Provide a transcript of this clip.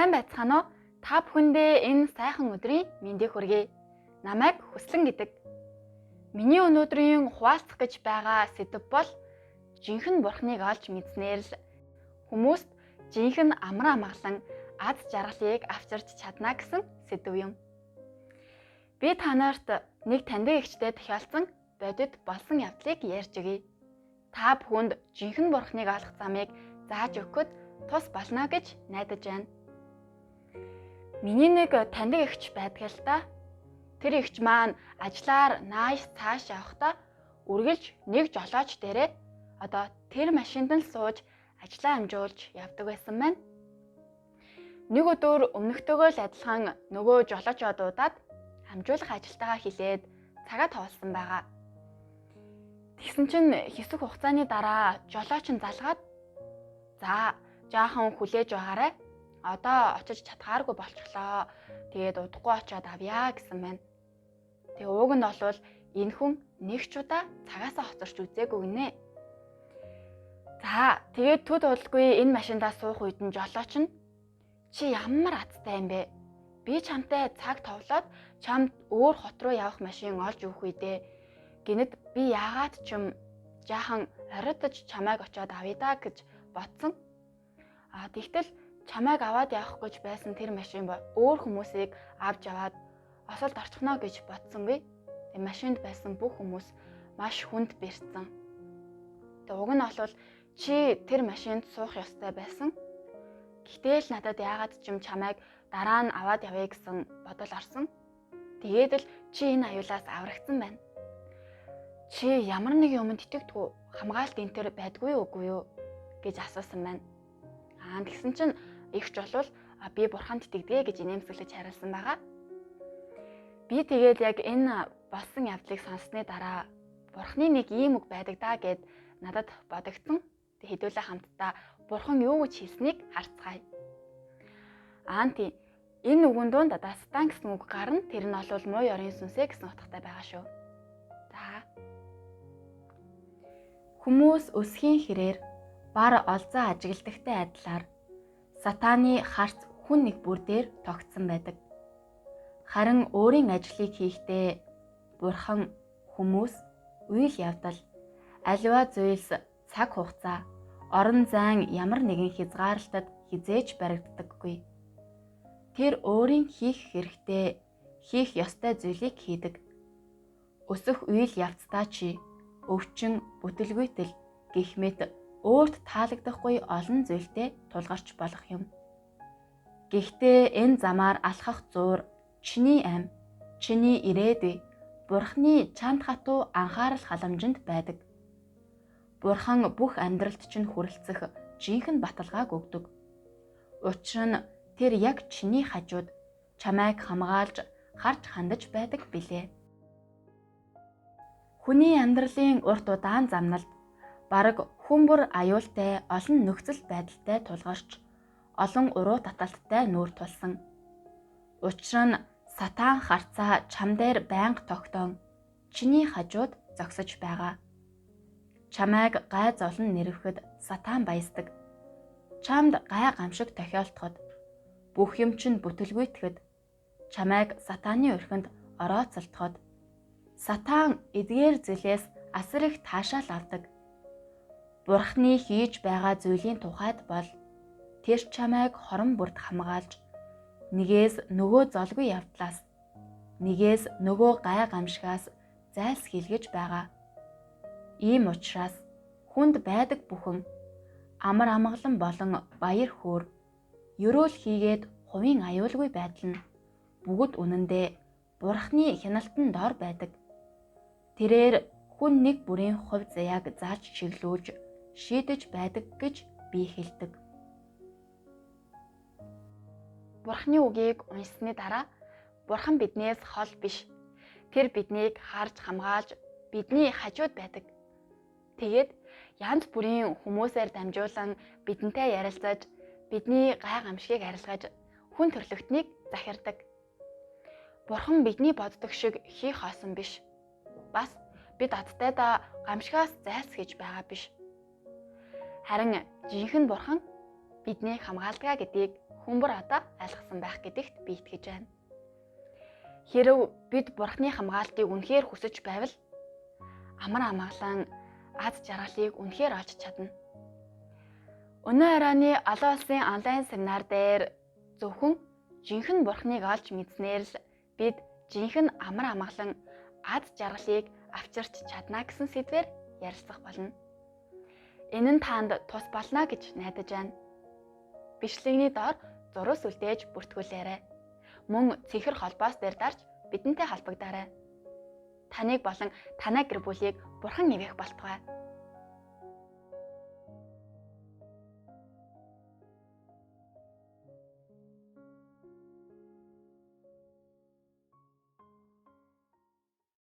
Сайн байцгаана уу? Та бүхэндээ энэ сайхан өдрийн мэндийг хүргэе. Намайг Хүслэн гэдэг. Миний өнөөдрийн хуваалцах гэж байгаа сэдэв бол жинхэнэ Бурхныг олж мэдснээр л хүмүүст жинхэнэ амар амгалан, аз жаргалыг авчирч чадна гэсэн сэдэв юм. Би та нарт нэг таньдаг эгчтэй тохиолдсон бодит болсон явдлыг ярьж өгье. Та бүхэнд жинхэнэ Бурхныг олох замыг зааж өгөхөд тус болно гэж найдаж байна. Миний нэг таньдаг эгч байдаг л та. Тэр эгч маань ажлаар нааш цааш явахдаа үргэлж нэг жолооч дээрээ одоо тэр машинд нь сууж ажлаа амжуулж явдаг байсан байна. Нэг өдөр өмнөхтэйгөө л адилхан нөгөө жолоочоо дуудаад амжуулах ажилтайгаа хэлээд цагаа товлсон байгаа. Тэгсэн чинь хэсэг хугацааны дараа жолооч нь залгаад, "За, жаахан хүлээж байгаарай. Одоо очиж чадхааргүй болчихлоо. Тэгээд удахгүй очиод авъя" гэсэн байна. Тэгээ ууг нь болвол энэ хүн нэг ч удаа цагаасаа хоцорч үзээгүй гинэ. За, тэгээд төд удалгүй энэ машиндаа суух үед нь жолооч нь, "Чи ямар азтай юм бэ? Би чамтай цаг товлоод чамд өөр хот руу явах машин олж өгөх үедээ гинэд би яагаад ч юм жаахан оройтож чамайг очиод авъя да гэж бодсон. А тэгтэл чамайг аваад явах гэж байсан тэр машин өөр хүмүүсийг авч яваад осолд орчихно гэж бодсонгүй. Тэгээ машинд байсан бүх хүмүүс маш хүнд бэрцсэн. Тэгээ уг нь бол чи тэр машинд суух ёстой байсан. Гэхдээ л надад яагаад ч юм чамайг дараа нь аваад явъя гэсэн бодол орсон. Тэгээд л чи энэ аюулаас аврагдсан байна. Чи ямар нэг юмд итгэдэггүй, хамгаалт энэ төр байдгүй үгүй юу гэж асуусан байна. Аа, тэгсэн чинь эгч болвол би бурханд итгэдэг гэж инээмсэглэж хариулсан байгаа. Би тэгээд яг энэ болсон явдлыг сонссны дараа бурхны нэг ийм үг байдаг даа гэд надад бодогдсон. Тэг хэдүүлээ хамтдаа бурхан юу гэж хэлснийг харцгаая. Аа, тий. Энэ үгэн дунд дастан гэсэн үг гарна. Тэр нь бол муу ёрын сүнсээ гэсэн утгатай байгаа шүү. За. Хүмүүс өсхийн хэрээр бар олзоо ажигладагтай адилаар сатааны харц хүн нэг бүр дээр тогтсон байдаг. Харин өөрийн ажлыг хийхдээ бурхан, хүмүүс, үйл явдал, аливаа зүйлс цаг хугацаа, орон зайн ямар нэгэн хязгаарлалтад хизээж баригддаггүй. Тэр өөрийн хийх хэрэгтэй, хийх ёстой зүйлийг хийдэг. Өсөх үйл явцдаа чи өвчин, бүтэлгүйтэл гэх мэт өөрт таалагдахгүй олон зүйлтэй тулгарч болох юм. Гэхдээ энэ замаар алхах зуур чиний ам, чиний ирээдүй Бурхны чанд хатуу анхаарал халамжинд байдаг. Бурхан бүх амьдралд чинь хүрэлцэх жинхэнэ баталгааг өгдөг. Учир нь тэр яг чиний хажууд чамайг хамгаалж, харж хандаж байдаг билээ. Хүний амьдралын урт удаан замналд бараг хүн бүр аюултай олон нөхцөл байдалтай тулгарч, олон уруу таталттай нүүр тулсан. Учир нь сатан харцаа чам дээр байнга тогтоон чиний хажууд зогсож байгаа. Чамайг гай зовлон нэрвэхэд сатан баясдаг. Чамд гай гамшиг тохиолдоход, бүх юм чинь бүтэлгүйтгэхэд, чамайг сатааны орхинд орооцолдоход сатан эдгээр зүйлээс асар их таашаал авдаг. Бурхны хийж байгаа зүйлийн тухайд бол тэр чамайг хорон бүрд хамгаалж, нэгээс нөгөө золгүй явдлаас, нэгээс нөгөө гай гамшигаас зайлсхийлгэж байгаа. Ийм учраас хүнд байдаг бүхэн амар амгалан болон баяр хөөр, ерөөл хийгээд хувийн аюулгүй байдал нь бүгд үнэндээ Бурхны хяналтан дор байдаг. Тэрээр хүн нэг бүрийн хувь заяаг зааж чиглүүлж шийдэж байдаг гэж би хэлдэг. Бурхны үгийг уншсаны дараа Бурхан биднээс хол биш. Тэр биднийг харж хамгаалж бидний хажууд байдаг. Тэгээд янз бүрийн хүмүүсээр дамжуулан бидэнтэй ярилцаж, бидний гай гамшгийг арилгаж, хүн төрлөختнийг захирдаг. Бурхан бидний боддог шиг хийх хоосон биш. Бас бид адтайдаа гамшигаас зайлсхийж байгаа биш. Харин жинхэнэ Бурхан биднийг хамгаалдаг гэдгийг Хүмүүр одоо айлгсан байх гэдэгт би итгэж байна. Хэрв бид Бурхны хамгаалтыг үнэхээр хүсэж байвал амар амгалан аз жаргалыг үнэхээр олж чадна. Өнөө оройн олон улсын онлайн семинар дээр зөвхөн жинхэнэ Бурхныг олж мэдснээр л бид жинхэнэ амар амгалан аз жаргалыг авчирч чадна гэсэн сэдвээр ярилцах болно. Энэ нь танд тус болно гэж найдаж байна. Бичлэгний доор зурус үлдээж бүртгүүлээрэй. Мөн цэнхэр холбоос дээр дарж бидэнтэй холбогдоорой. Таныг болон танай гэр бүлийг Бурхан нэмэх болтугай.